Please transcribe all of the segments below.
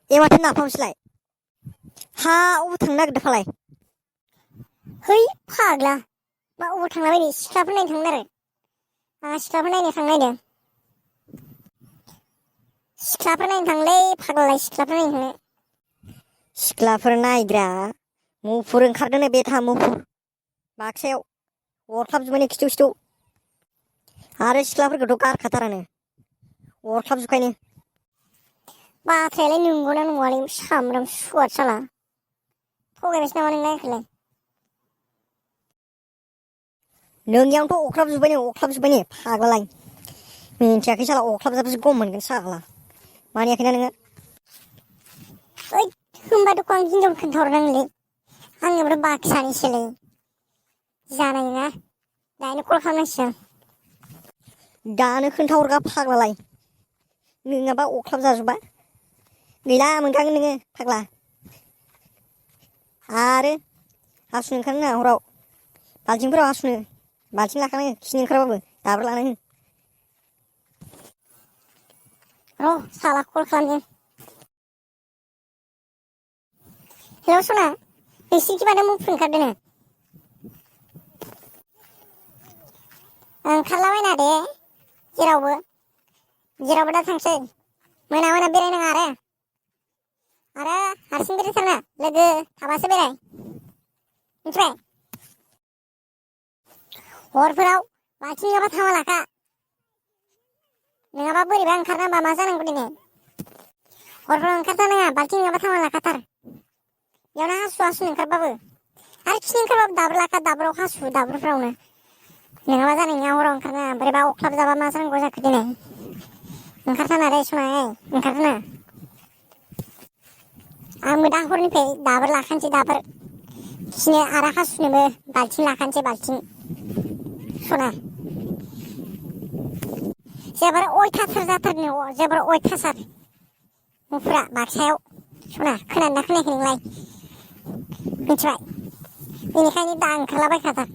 माथो नाफामसोलाय हा अबाव थांनो नागिरदों फालाय है फाग्ला मा अबाव थांलाबायनो सिख्लाफोर नायनो थांनो आरो आंहा सिख्लाफोर नायनो थांनो नागिरदों सिख्लाफोर नायनो थांलै फाग्लालाय सिख्लाफोर नायनो थांनो सिख्लाफोर नायग्रा मुफुर ओंखारदों बे था मुफुर बाक्सायाव अरख्लाबजोब्बाय खिथु खिथु आरो सिख्लाफोरखौथ' गारखाथारानो अरख्लाबजोबखायनो बाथ्रायालाय नंगौना नङालै सामब्राम सुवाद साला थगायबायसो नामा नोंलाय आंखौलाय नोंनियावनोथ' अख्लाबजोब्बाय फाग्लालाय मिन्थियाखै साला अख्लाबजाब्लासो गम मोनगोन साला मानियाखैना नोङो ओइ होमबाथ' आं हिनजाव खोन्थाहरनांगोनलै आंनिफ्राय बाक्सानिसोलै जानाय नङा दानो कल खालामनांसिगोन दानो खोन्थाहरगा फाग्लालाय नोङाबा अख्लाब जाजोबा गैला मोनखागोन नोङो फाग्ला आरो हासुनो ओंखारनो नाङा हराव बाल्थिंफोराव हासुनो बाल्थिं लाखानांगो खिनो ओंखारबाबो दाबोर लाना हो र' साला कल खालामनो हेलौ सना नोंसिनिखि माथो मुफुर ओंखारदों ओंखारलाबायना दे जेरावबो दा थांसै मोना बेरायनाङा आरो हारसिं बेरायथारना लोगो थाबासो बेराय मिथिबाय हरफोराव बाल्थिं नङाबा थामा लाखा नङाबा बोरैबा ओंखारनांबा मा जानांगौ दिनै हरफोराव ओंखारथारनाङा बाल्थिं नङाबा थामा लाखाथार बेयावनो हासुनो ओंखारबाबो आरो खिनो ओंखारबाबो दाबोर लाखा दाबोराव हासु दाबोरफ्रावनो नङाबा जानाय नङा हराव ओंखारनाङा बोरैबा अख्लाब जाबा मा जानांगौ जाखो दिनै ओंखारथारना दे सना ओंखारथारना आंबो दा हरनिफ्राय दाबोर लाखानोसै दाबोर खिनो आरो हासुनोबो बाल्थिं लाखानोसै बाल्थिं सना जेबार अयथासार जाथारनो जेबार अयथासार मुफुरा बाक्सायाव सना खोनादोंना खोनायाखै नोंलाय मिथिबाय बेनिखायनो दा ओंखारलाबायखाथार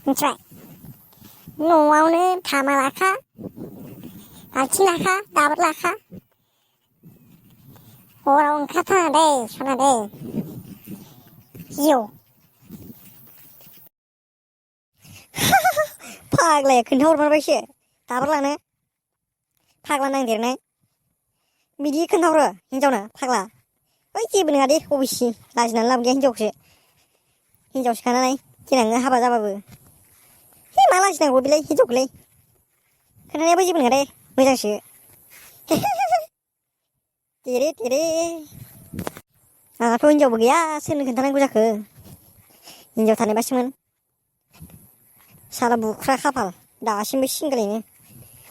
मिथिबाय न'आवनो थामा लाखा बाल्थिं लाखा दाबोर लाखा हराव ओंखारथारा दे सना दे जिउ फाग्लाया खोन्थाहरमारबायसो दाबोर लानो फाग्ला नांदेरनाय बिदि खोन्थाहरो हिन्जावनो फाग्ला ओइ जेबो नङा दे अबिसि लाजिनानै लाब गैया हिन्जावसोखानालाय देनां हाबा जाबाबो है मा लाजिनांगौ बेलाय हिन्जावखौलाय खोन्थानायाबो जेबो नङा दे मोजांसो देरे आंहाथ' हिन्जावबो गैया सोरनो खोन्थानांगौ जाखो हिन्जाव थानायबासोमोन साला बुख्रा खाफाल दासिमबो सिंगोलैनो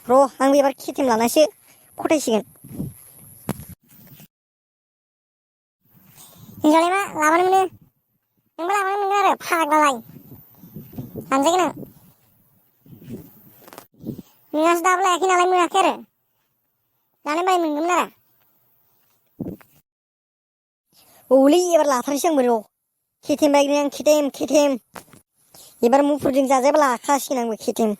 र' आंबो एबार केटिएम लानासो फथायसिगोन हिन्जावलाय मा लाबानो मोनो नोंबो लाबानो मोनो आरो फाग्लालाय लांजागोन आं नोंहासो दाबो लायाखै नालाय मोनाखै आरो लानो बाय मोनगौमोन आरो औलै एबार लाथारनोसै आंबो र' केटिएम बायगोन आं केटिएम एबार मुफुरजों जाजायाबा लाखासिगोन आंबो केटिएम